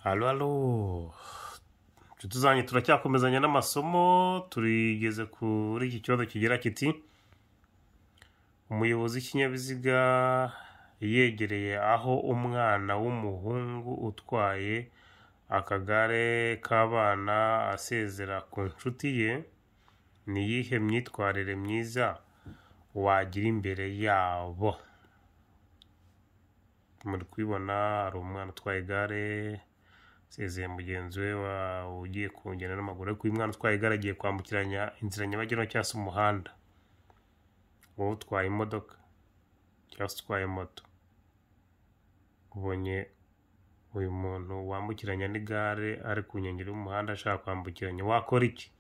Halo halo, inshuti zanjye, turacyakomezanya n'amasomo. Turigeze kuri iki kibazo kigira kiti: umuyobozi w'ikinyabiziga yegereye aho umwana w'umuhungu utwaye akagare k'abana asezera ku nshuti ye, ni iyihe myitwarire myiza wagira imbere yabo? Muri kubibona, hari umwana utwaye igare asezeye mugenzi we ugiye kugenda n'amaguru, ariko uyu mwana utwaye igare agiye kwambukiranya inzira nyabagendwa cyangwa se umuhanda. Wowe utwaye imodoka cyangwa se utwaye moto, ubonye uyu muntu wambukiranya n'igare ari ku nkengero y'umuhanda ashaka kwambukiranya, wakora iki?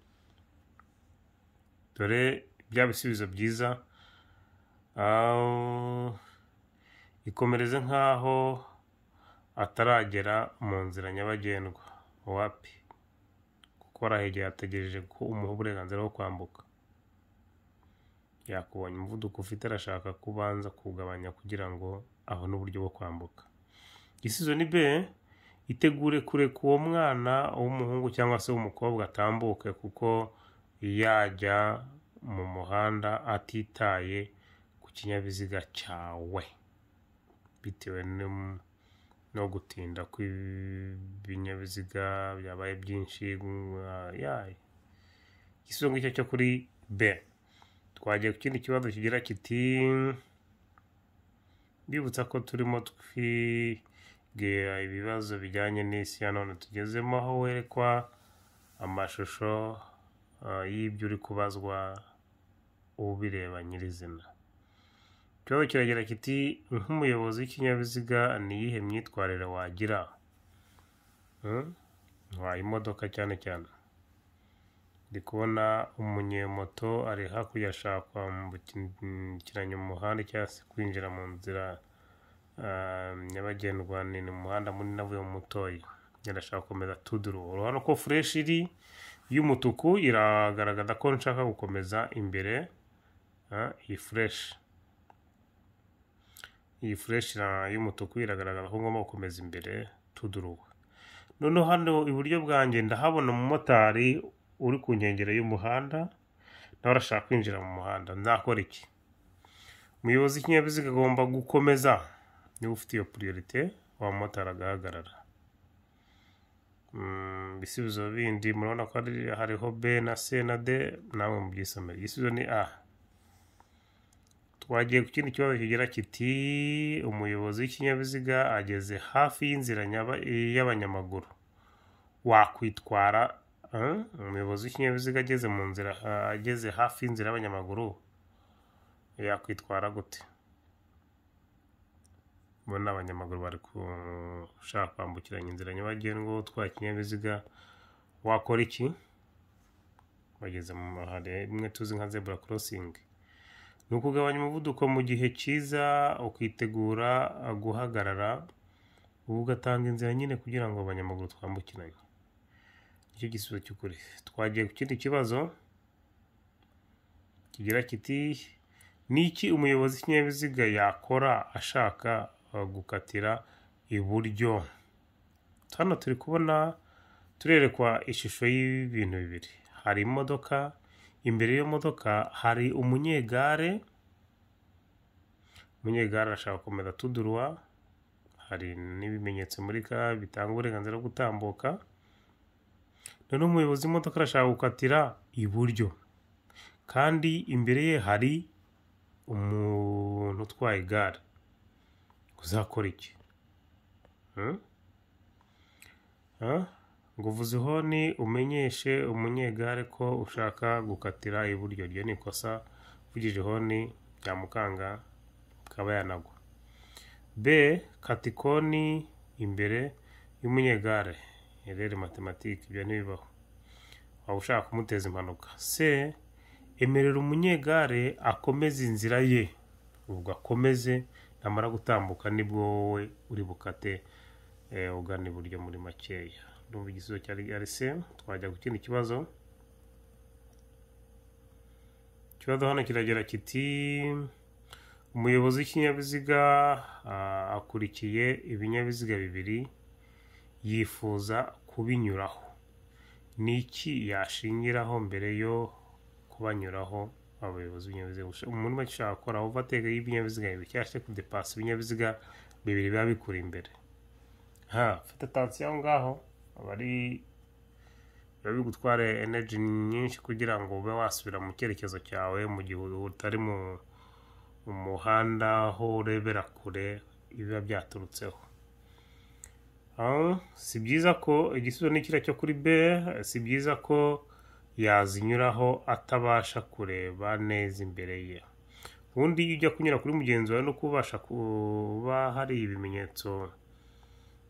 Dore bya bisubizo byiza. Ikomereze nk'aho ataragera mu nzira nyabagendwa. Wapi, kuko arahegera, ategereje ko umuha uburenganzira bwo kwambuka. Yakubonye umuvuduko ufite, arashaka ko ubanza kuwugabanya kugira ngo abone uburyo bwo kwambuka. Igisubizo ni B. Itegure kureka uwo mwana w'umuhungu cyangwa se w'umukobwa atambuke, kuko yajya mu muhanda atitaye ku kinyabiziga cyawe bitewe no gutinda kw'ibinyabiziga byabaye byinshi. Igisubizo ngicyo cyo kuri B. Twagiye ku kindi kibazo kigira kiti, mbibutsa ko turimo twiga ibibazo bijyanye n'isi ya none tugezemo, aho werekwa amashusho y'ibyo uri kubazwa ubireba nyirizina. Ikibazo kiragira kiti: nk'umuyobozi w'ikinyabiziga, ni iyihe myitwarire wagira? Ntwaye imodoka cyane cyane, ndi kubona umunyemoto ari hakurya ashaka kwambukiranya umuhanda cyangwa se kwinjira mu nzira nyabagendwa nini, umuhanda munini avuye mu mutoya, ndashaka gukomeza tout droit. Urabona ko flèche iri y'umutuku iragaragaza ko nshaka gukomeza imbere. Iyi flèche y'umutuku iragaragaza ko ngomba gukomeza imbere tout droit. Noneho hano iburyo bwanjye ndahabona umumotari uri ku nkengero y'umuhanda, nawe arashaka kwinjira mu muhanda. Nzakora iki? Umuyobozi w'ikinyabiziga agomba gukomeza niba ufite iyo priorité, wa mumotari agahagarara. Ibisubizo bindi murabona ko hariho B na C na D, namwe mubyisomere. Igisubizo ni A. Twagiye ku kindi kibazo kigira kiti: umuyobozi w'ikinyabiziga ageze hafi y'inzira y'abanyamaguru, wakwitwara? Umuyobozi w'ikinyabiziga ageze mu nzira, ageze hafi y'inzira y'abanyamaguru, yakwitwara gute? Ubona abanyamaguru bari gushaka kwambukiranya inzira nyabagendwa, utwaye ikinyabiziga wakora iki? Bageze mu hari imwe tuzi nka zebra crossing. Ni ukugabanya umuvuduko mu gihe cyiza, ukitegura guhagarara, ubu ugatanga inzira nyine kugira ngo abanyamaguru twambukiranye. Nicyo gisubizo cy'ukuri. Twagiye ku kindi kibazo kigira kiti: ni iki umuyobozi w'ikinyabiziga yakora ashaka gukatira iburyo? Hano turi kubona, turerekwa ishusho y'ibintu bibiri. Hari imodoka, imbere y'iyo modoka hari umunyegare. Umunyegare arashaka gukomeza tout droit, hari n'ibimenyetso muri ka bitanga uburenganzira bwo gutambuka. Noneho umuyobozi w'imodoka arashaka gukatira iburyo, kandi imbere ye hari umuntu utwaye igare. Uzakora iki? Hmm? Huh? Ngo uvuze ihoni umenyeshe umunyegare ko ushaka gukatira iburyo. Iryo ni ikosa. Uvugije ihoni byamukanga akaba yanagwa. B, kata ikoni imbere y'umunyegare. Erreur mathématique, ibyo ntibibaho, waba ushaka kumuteza impanuka. C, emerera umunyegare akomeze inzira ye. Ubwo akomeze, namara gutambuka nibwo wowe uri bukate ugana iburyo. Muri makeya, ndumva igisubizo cyari ari C. Twajya ku kindi kibazo. Ikibazo hano kiragira kiti: umuyobozi w'ikinyabiziga akurikiye ibinyabiziga bibiri. yifuza kubinyuraho. Ni iki yashingiraho mbere yo kubanyuraho abayobozi b'ibinyabiziga? Umuntu make ushaka gukora overtake y'ibinyabiziga bibiri cyangwa se kudepasa ibinyabiziga bibiri biba bikuri imbere. Fata attention aho ngaho, aba ari biba bigutwara energy nyinshi kugira ngo ube wasubira mu cyerekezo cyawe mu gihe utari mu muhanda aho urebera kure ibiba byaturutseho. Si byiza ko igisubizo ni kiriya cyo kuri B, si byiza ko yazinyuraho atabasha kureba neza imbere ye. Ubundi iyo ujya kunyura kuri mugenzi wawe no kubasha kuba hari ibimenyetso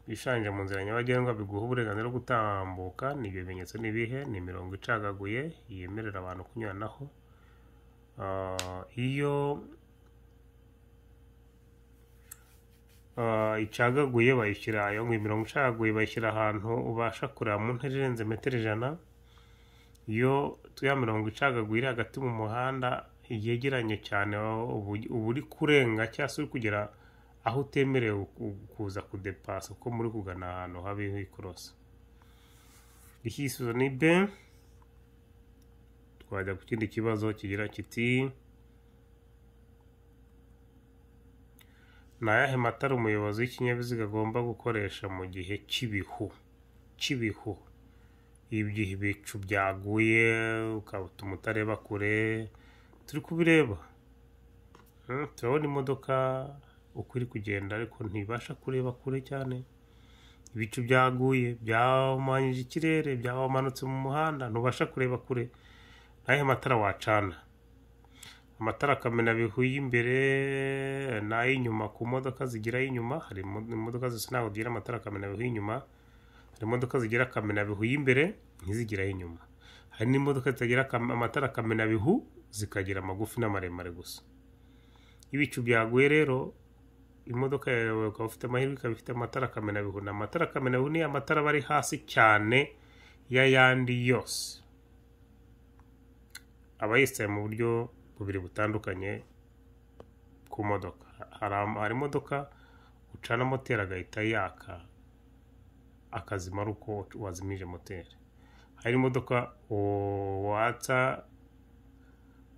bishushanyije mu nzira nyabagendwa biguha uburenganzira bwo gutambuka, ni ibyo bimenyetso ni ibihe? Ni imirongo icagaguye yemerera abantu kunyuranaho. Iyo icagaguye bayishyira, iyo imirongo icagaguye bayishyira ahantu ubasha kureba mu ntera irenze metero 100. Iyo ya mirongo icagaguye iri hagati mu muhanda yegeranye cyane, uba uri kurenga cyangwa se uri kugera aho utemerewe kuza kudepasa kuko muri kugana ahantu habi h'ikorosi. Igisubizo ni B. Twajya ku kindi kibazo kigira kiti: ni ayahe matara umuyobozi w'ikinyabiziga agomba gukoresha mu gihe cy'ibihu? Cy'ibihu, igihe ibicu byaguye ukatuma utareba kure. Turi kubireba, turabona imodoka uko iri kugenda ariko ntibasha kureba kure cyane. Ibicu byaguye byahumanyije ikirere, byamanutse mu muhanda, ntubasha kureba kure. Ni ayahe matara wacana? Amatara kamenabihu y'imbere n'ay'inyuma ku modoka zigira ay'inyuma. Hari imodoka zose ntabwo zigira amatara kamenabihu y'inyuma. Hari imodoka zigira kamenabihu y'imbere ntizigire ay'inyuma. Hari n'imodoka zitagira amatara kamenabihu zikagira amagufi n'amaremare gusa. Ibicu byaguye rero, imodoka yawe ukaba ufite amahirwe ikaba ifite amatara kamenabihu. Ni amatara kamenabihu ni amatara aba ari hasi cyane y'ayandi yose, aba yesitaye mu buryo bubiri butandukanye ku modoka. Hari imodoka ucana moteri agahita yaka akazima ari uko wazimije moteri. Hari imodoka watsa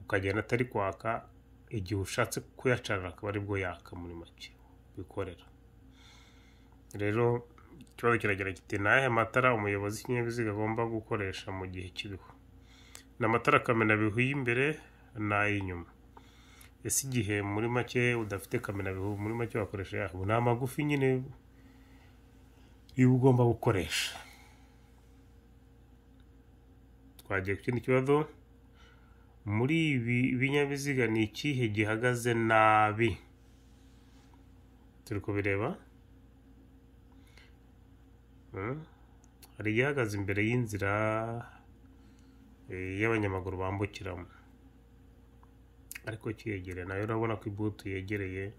ukagenda atari kwaka, igihe ushatse kuyacanira akaba aribwo yaka, muri make bikorera. Rero ikibazo kiragira kiti: ni ayahe matara umuyobozi w'ikinyabiziga agomba gukoresha mu gihe cy'ibihu? Ni amatara kamenabihu y'imbere n'ay'inyuma. Ese igihe muri make udafite kamenabihu, muri make wakoresha ayahe? Ni amagufi nyine iba ugomba gukoresha. Twagiye ku kindi kibazo. Muri ibi binyabiziga ni ikihe gihagaze nabi? Turi kubireba. Hari igihagaze imbere y'inzira y'abanyamaguru bambukiramo, ariko kiyegereye nayo urabona ko ibutu yegereye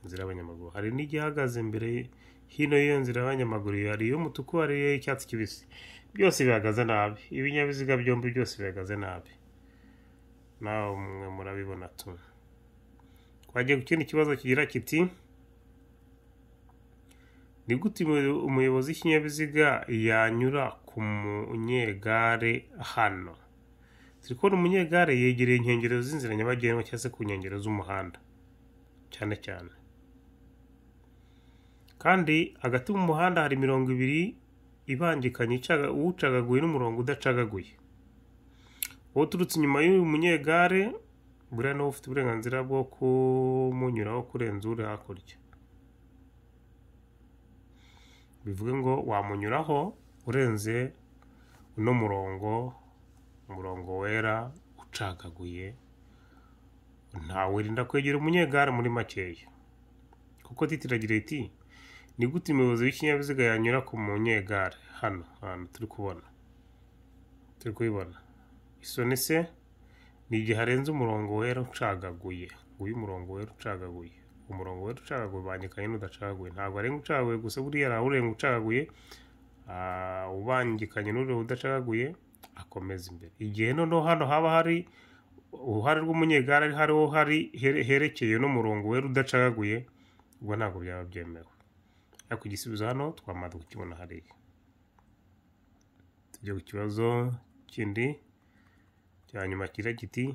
inzira y'abanyamaguru. Hari n'igihagaze imbere hino y'iyo nzira y'abanyamaguru, hari iy'umutuku, hari iy'icyatsi kibisi. Byose bihagaze nabi, ibinyabiziga byombi byose bihagaze nabi, nawe mwe murabibona tu. Twagiye ku kindi kibazo kigira kiti: ni gute umuyobozi w'ikinyabiziga yanyura ku munyegare hano? Turi kubona umunyegare yegereye inkengero z'inzira nyabagendwa cyangwa se ku nkengero z'umuhanda cyane cyane, kandi hagati mu muhanda hari imirongo ibiri ibangikanye, ucagaguye n'umurongo udacagaguye. Uturutse inyuma y'uyu munyegare buriya niwe ufite uburenganzira bwo kumunyuraho kurenza uri hakurya. Bivuge ngo wamunyuraho urenze uno murongo, umurongo wera ucagaguye. Ntawirinda kwegera umunyegare muri makeya, kuko titiragira iti: ni gute umuyobozi w'ikinyabiziga yanyura ku munyegare hano hantu turi kubona, turi kubibona. Isoni se ni igihe harenze umurongo wera ucagaguye. Nguyu umurongo wera ucagaguye, umurongo wera ucagaguye ubangikanye n'udacagaguye. Ntabwo arenga ucagaguye gusa, buriya hari urenga ucagaguye ubangikanye n'uriya udacagaguye akomeza imbere. Igihe noneho hano haba hari uruhare rw'umunyegare ari hariho hari herekeye n'umurongo wera udacagaguye, ubwo ntabwo byaba byemewe. Ariko igisubizo hano twamaze kukibona hariya. Tujya ku kibazo kindi cya nyuma kigira kiti: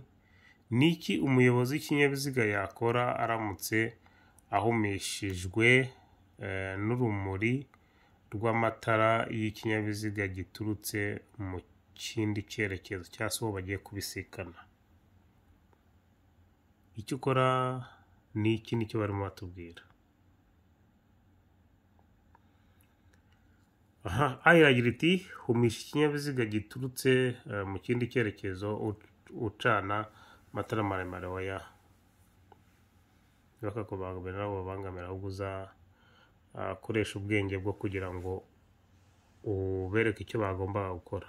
ni iki umuyobozi w'ikinyabiziga yakora aramutse ahumishijwe n'urumuri rw'amatara y'ikinyabiziga giturutse mu kindi cyerekezo, cyangwa se uwo bagiye kubisikana? Icyo ukora ni iki? Nicyo barimo batubwira aha. A iragira iti: humisha ikinyabiziga giturutse mu kindi cyerekezo ucana amatara maremare. Oya, bakakubangamira nabo babangamira, ahubwo uzakoresha ubwenge bwo kugira ngo ubereke icyo bagombaga gukora.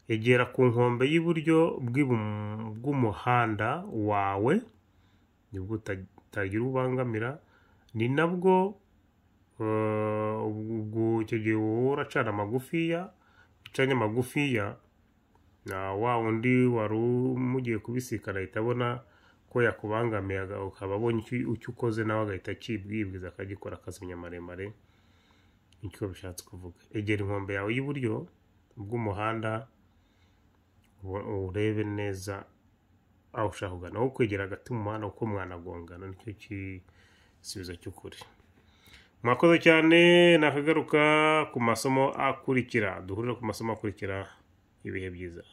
Egera ku nkombe y'iburyo bw'umuhanda wawe, nibwo utagira ubangamira, ni nabwo ubwo icyo gihe wowe uracana magufiya, ucanye magufiya na wa wundi wari umugiye kubisikana ahita abona ko yakubangamiye, ukaba abonye icyo ukoze, nawe agahita akibwibwiza akagikora, akazimya maremare. Nicyo bishatse kuvuga. Egera inkombe yawe y'iburyo bw'umuhanda, urebe neza aho ushaka kugana, aho kwegera hagati mu muhanda kuko mwanagongana. Nicyo gisubizo cy'ukuri. Mwakoze cyane, nakagaruka ku masomo akurikira. Duhurire ku masomo akurikira. Ibihe byiza.